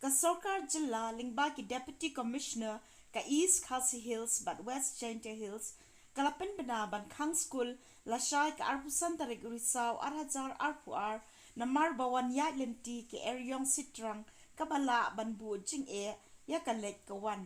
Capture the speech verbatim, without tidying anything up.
Ka sorkar jylla lyngba ki Deputy Commissioner ka East Khasi Hills bad West Jaintia Hills ka la pynbna ban khang skul lashai ka arphew san tarik u Risaw ar hajar arphew ar namar ba wan ïaid lynti ki eriong sitrang kaba lah ban buh jingeh ïa ka leit ka wan.